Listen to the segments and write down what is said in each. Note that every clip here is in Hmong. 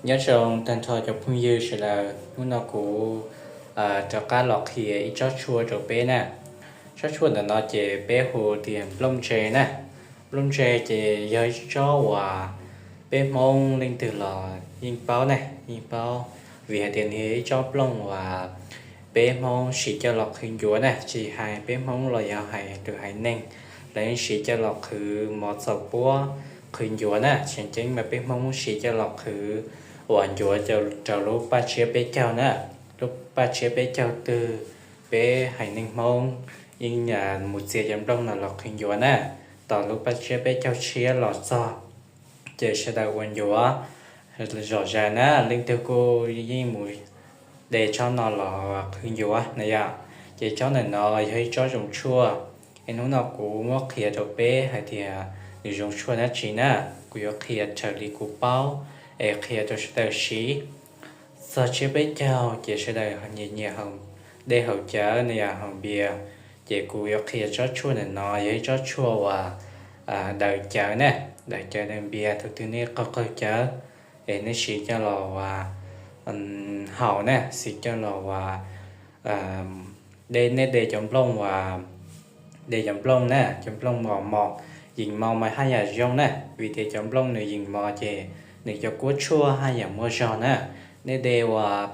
Nyob zoo tag nrho cov phooj ywg sawv daws, hnub no kuv rov qab los qhia ib tsob tshuaj rau peb na. Tsob tshuaj ntawm no ces peb hu tias nplooj ntse na. Nplooj ntse ces yog ib tsob uas peb Hmoob leej twg los yeej paub ne, yeej paub, vim hais tias nws yog ib tsob nplooj uas peb Hmoob siv coj los qhwv ncuav na, tsis hais peb Hmoob los yog hais tus haiv neeg, lawv yeej siv coj los qhwv mov txaus puab, qhwv ncuav na. Tseem ceeb mas peb Hmoob siv coj los qhwv uas ncuav rau lub paj tsiab peb caug na. Lub paj tsiab peb caug twg, peb haiv neeg Hmoob yeej mus txiav cov nplooj no los qhwv ncuav na. Tos lub paj tsiab peb caug tshiab los txog ces sawv daws ua ncuav zom zaws na, leej twg kuj yeej mus de tsob no los qhwv ncuav na yom. Ces tsob ntawm no yog ib tsob zoo tshuaj, es hnub no kuv muab qhia rau peb hais tias nws zoo tshuaj dab tsi na. Kuv yuav qhia raws li kuv paub es qhia rau sawv daws siv. Txog tsiab peb caug ces sawv daws nyiam nyiam haus, de haus cawv no yom, haus npias. Ces kuv yuav qhia tsob tshuaj ntawm no yog ib tsob tshuaj uas daws cawv na, daws cawv daws npias. Thaum twg nej qaug qaug cawv es nej siv coj los uas haus na, siv coj los uas de, nej de cov nplooj uas, de cov nplooj na, cov nplooj mos mos, yeem mos mas haj yam zoo na, vim tias cov nplooj nws yeem mos ces nws cov kuab tshuaj haj yam muaj zog na. Nej de uas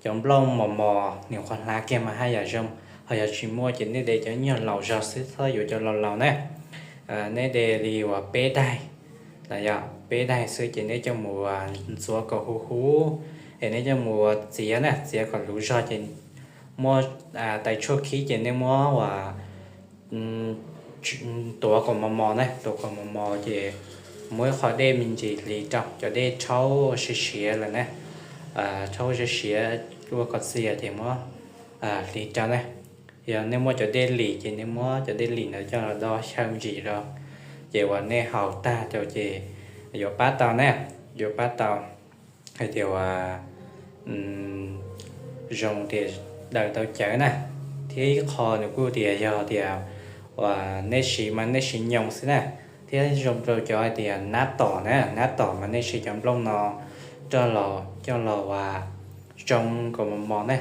cov nplooj mos mos nws qhuav hlav kiag mas haj yam zoo. Ho yog tsis muaj ces nej de cov nyuag laus zog xwb, txhob yuav cov laus laus na. Nej de li uas peb daim, yog peb daim xwb ces nej coj mus ntxuav kom huv huv, es nej coj mus txiav na, txiav kom luv zog ces muab tais tshuaj khib ces nej muab uas tuav kom mos mos na, tuav kom mos mos ces muab ib qho dej me ntsis hliv rau, cov dej rhaub siav siav lawm na, rhaub siav siav ua kom txias ces muab hliv rau na. Yog nej muaj cov dej lim ces nej muab cov dej lim ntawd coj los do xyaw me ntsis rau, ces uas nej haus tag rau ces yuav pab tau na, yuav pab tau hais tias uas zoo tias daws tau cawv na. Thiab ib qho nws kuj tias yog tias uas nej siv mas nej siv nyoos xwb na, thiab zoo rau cov hais tias nab tom na, nab tom mas nej siv cov nplooj no rau los coj los uas tsoo kom mos mos na.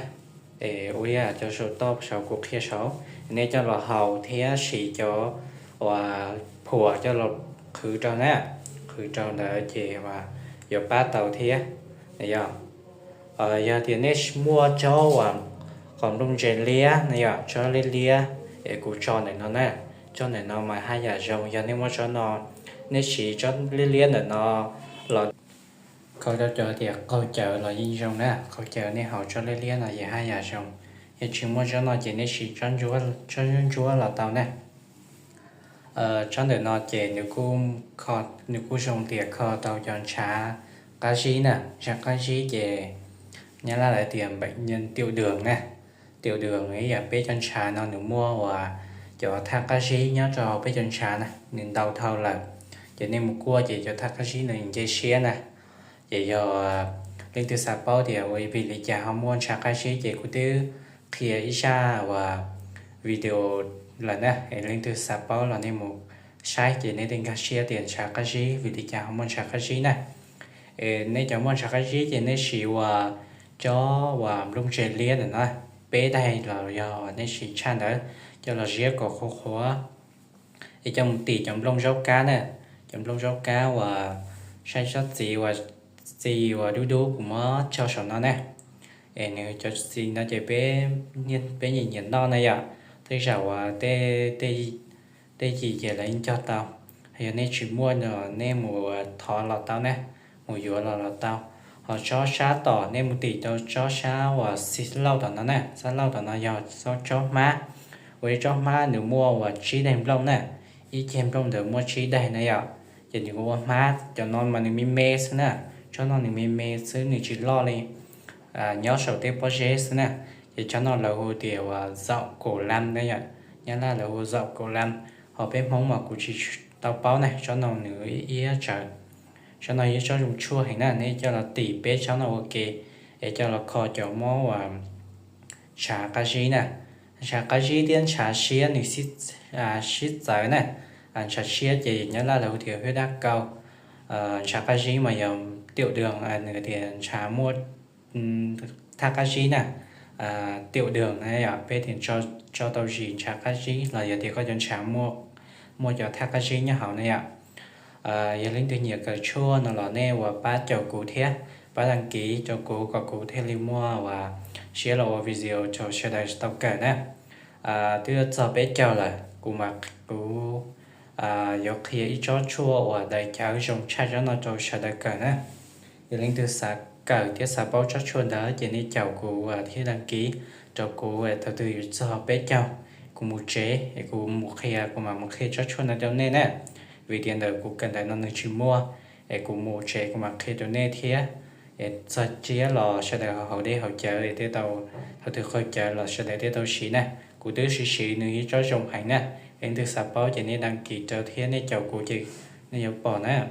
Es ua ib yam cov saum toj saud kuv qhia saud, nej coj los haus thiab siv cov uas phuam coj los qhwv rau na, qhwv rau ntawd ces uas yuav pab tau thiab. Yog, yog tias nej muaj tsob uas qos nplooj ntse liab na yom, tsob liab liab es kuv tso ntawm no na, tsob ntawm no mas haj yam zoo. Yog nej muaj tsob no, nej siv tsob liab liab ntawm no los khaws rau cov tias qaug cawv los yeej zoo na, qaug cawv nej haus tsob liab liab no ces haj yam zoo. Yog tsis muaj tsob no ces nej siv tsob ntsuab los tau na. Tsob ntawm no ces nws kuj zoo tias kho tau cov ntshav qab zib na, ntshav qab zib ces Nyab Laj lawv tias bệnh nhân tiểu đường na. Tiểu đường ib yam peb cov ntshav no nws muaj uas cov thaj qab zib nyob rau peb cov ntshav na, nws ntau dhau lawm, ces nej mus kuaj ces cov thaj qab zib no nws nce siab na. Ces yog leej twg xav paub tias ua vim li cas ho muaj ntshav qab zib ces kuv twb qhia ib zaj uas video lawm na, es leej twg xav paub los nej mus saib ces nej thiaj nkag siab tias ntshav qab zib, vim li cas ho muaj ntshav qab zib na. Es nej cov muaj ntshav qab zib ces nej siv uas tsob uas nplooj ntse liab ntawm no, peb daim los yog nej siv tshaj ntawd, coj los ziab kom qhuav qhuav, es coj mus tim cov nplooj zaub kab na, cov nplooj zaub kab uas saib tsob txiv uas txi uas dub dub kuv muab tso saum no na. Es nws cov txiv no ces peb, peb nyiam nyiam noj na yom, tej zaum uas tej yim ces lawv yeej cog tau. Yog nej tsis muaj no nej mus thov los tau na, mus yuav los los tau. Ho tsob sab tom nej mus tim rau tsob sab uas xib lauj tom no na, xab lauj tom no yog tsob hmab, ua ib tsob hmab nws muaj uas tsib daim nplooj na, ib ceg nplooj ntawd muaj tsib daim na yom. Ces nws ua hmab, cov no mas nws me me xwb na, tsob no nws me me xwb nws tsis loj li, nyob saum tej pob zeb xwb na. Ces tsob no lawv hu tias uas zaum kaum lam na yom, Nyab Laj lawv hu zaum kaum lam, ho peb Hmoob mas kuv tsis tau paub na, tsob no nws iab tsawv. Tsob no yog tsob zoo tshuaj heev na, nej coj los tim peb tsob no ua ke, es coj los kho cov mob uas ntshav qab zib na. Ntshav qab zib thiab ntshav siab nws sib txawv na. Ntshav siab ces Nyab Laj lawv hu tias huyết áp cao, ntshav qab zib mas yog tiểu đường. Tiểu đường, nws tias ntshav muaj thaj qab zib na. Tiểu đường na yom, peb tias tso tau zis ntshav qab zib los yog tias koj cov ntshav muaj cov thaj qab zib nyob hauv na yom. Yog leej twg nyiam kawm tshuaj no los nej ua pab caum kuv thiab, pab đăng ký rau kuv kom kuv thiaj li muaj uas siab los ua video rau sawv daws tau kawm na. Twb txog peb caug lawm, kuv mas kuv yuav qhia ib tsob tshuaj uas daws cawv zoo tshaj tsob no rau sawv daws kawm na. Yog leej twg xav kawm thiab xav paub tsob tshuaj ntawd ces nej caum kuv thiab đăng ký rau kuv, thaum twg yuav txog peb caug kuv mus tsev es kuv mus qhia, kuv mam mus qhia tsob tshuaj no rau nej na. Vim tias ntawm kuv kawm ntawv no nws tsis muaj, es kuv mus tsev kuv mam qhia rau nej thiab. Es txog tsiab los sawv daws haus dej haus cawv es tej tau, thaum twg qaug cawv los sawv daws tej tau siv na. Kuv twb siv siv nws ib tsob zoo heev na. Leej twg xav paub ces nej đăng ký rau thiab nej caum kuv ces nej yuav pom na.